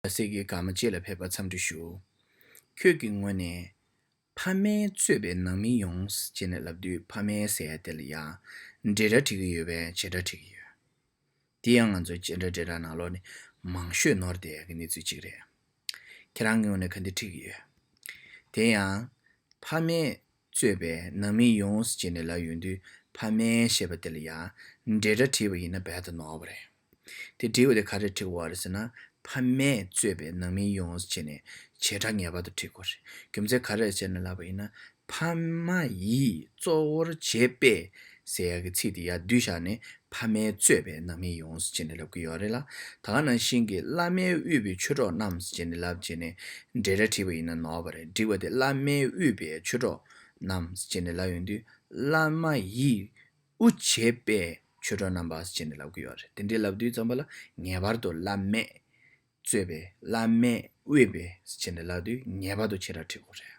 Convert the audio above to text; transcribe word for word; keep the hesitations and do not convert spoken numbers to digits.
ཟེར་གྱི་ག་མ་ཅིག་ལ་ཕེབས་པ་འཚམས་འདྲི་ཞུ། ཁྱོད་ཀྱི་ངོས་ནས་ཕ་མས་གཙོས་པའི་ནང་མི་ཡོངས་ཟེར་ནས་ལབ་དུས་ཕ་མས་ཟེར་ཡ་དེ་ལ་ཡང་འབྲེལ་སྒྲ་བྲིས་ཀྱི་ཡོད་པས་བྱེད་སྒྲ་བྲིས་ཀྱི་ཡོད། དེ་ཡང་ང་ཚོའི་བྱེད་སྒྲ་འབྲེལ་སྒྲ་ནང་ལོགས་ནས་མང་ཤོས་ནོར་བསྡད་ཡ་གི་གནས་ཚུལ་གཅིག་རེད། ཁྱེད་རང་གི་ངོས་ནས་ག་འདྲ་བྲིས་ཀྱི་ཡོད། དེ་ཡང་ཕ་མས་གཙོས་པའི་ནང་མི་ཡོངས་ཟེར་ནས་ལབ་ཡོང་དུས་ཕ་མས་ཞེས་པ་དེ་ལ་ཡང་འབྲེལ་སྒྲ་བྲིས་པ་ཡིན་ན་རྦད་དེ་ནོར་བ་རེད། དེ་བྲིས་པ་དེ་ག་རེ་བྲིས་པ་རེད་ཟེར་ན། ཕ་མས་གཙོས་པའི་ནང་མི་ཡོངས་ཟེར་ནས་བྱེད་སྒྲ་ངེས་པར་དུ་བྲིས་དགོས་རེད། རྒྱུ་མཚན་ག་རེ་ཟེར་ནས་ལབ་པ་ཡིན་ན། ཕ་མ་ཡིས་གཙོ་བོར་བྱས་པས་ཟེར་ཡ་གི་ཚིག་དེ་ཡར་བསྡུས་བཞག་ནས་ཕ་མས་གཙོས་པའི་ནང་མི་ཡོངས་ཟེར་ནས་ལབ་ཀྱི་ཡོད་རེད་ལ། ད་ག་ནང་བཞིན་གྱི་བླ་མས་དབུས་པའི་ཆོས་གྲོགས་རྣམས་ཟེར་ནས་ལབ་བྱས་ནས་འབྲེལ་སྒྲ་བྲིས་པ་ཡིན་ན་ནོར་བ་རེད། འགྲིག་པ་དེ་བླ་མས་དབུས་པའི་ཆོས་གྲོགས་རྣམས་ཟེར་ནས་ལབ་ཡོང་དུས་བླ་མ་ཡིས་དབུ་བྱས་པའི་ཆོས་གྲོགས་རྣམ་པ་ཟེར་ནས་ལབ་ཀྱི་ཡོད་རེད། དེ་འདྲའི་ལབ་དུས་ཙམ་པ་ལ་ངེས་པར་དུ་བླ་མས་གཙོས་པའི་བླ་མས་དབུས་པའི་ཟེར་ནས་ལབ་དུས་ངེས་པར་དུ་བྱེད་སྒྲ་བྲིས་དགོས་རེད།